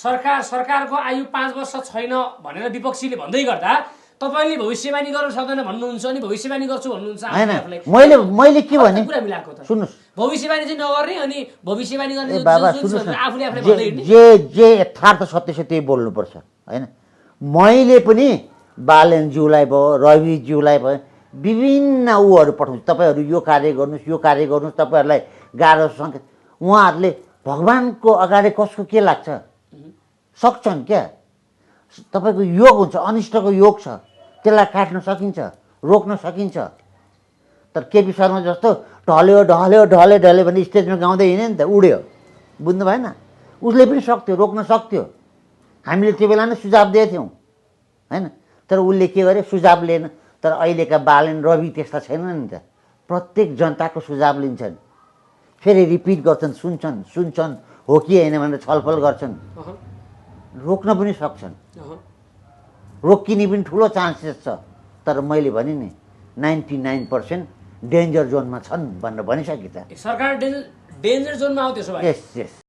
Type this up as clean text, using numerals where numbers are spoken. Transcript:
सरकारको आयु 5 वर्ष छैन भनेर विपक्षीले भन्दै गर्दा तपाईले भविष्यवाणी गर्न सक्दैन भन्नुहुन्छ अनि भविष्यवाणी गर्छु भन्नुहुन्छ मैले के भने कुरा मिलाएको त सुन्नुस् भविष्यवाणी चाहिँ नगर्ने अनि भविष्यवाणी गर्ने बाबा आफूले भन्दै हिँड्ने जे यथार्थ सत्य छ त्यही बोल्नुपर्छ हैन मैले पनि बालनज्यूलाई भयो रविज्यूलाई भयो विभिन्न उहरू पठाउँछु तपाईहरु यो कार्य गर्नुस् तपाईहरुलाई गाह्रो संकेत उहाँहरुले भगवानको अगाडि कसको के लाग्छ सक्छन् क्या तपाईको योग हुन्छ अनिष्टको योग छ त्यसलाई काट्न सकिन्छ रोक्न सकिन्छ तर केपी शर्मा जस्तो ढल्यो भने स्टेजमा गाउँदै हिँड्यो नि त उड्यो बुझ्नु भएन उसले पनि सक्थ्यो रोक्न सक्थ्यो हामीले त्यो बेला नै सुझाव दिएथ्यौं हैन तर उसले के गर्यो सुझाव लिएन तर अहिलेका बालन रवि त्यस्ता छैनन् नि त प्रत्येक जनताको सुझाव लिन्छन् फेरि रिपिट गर्छन् सुन्छन् हो कि हैन भनेर छलफल गर्छन् रोक्न पनि सक्छन् रोकिने पनि ठुलो चान्सेस छ तर मैले भने नि 99% डेन्जर जोनमा छन् भनेर भनिसके त सरकार डेन्जर जोनमा आउ त्यसो भए यस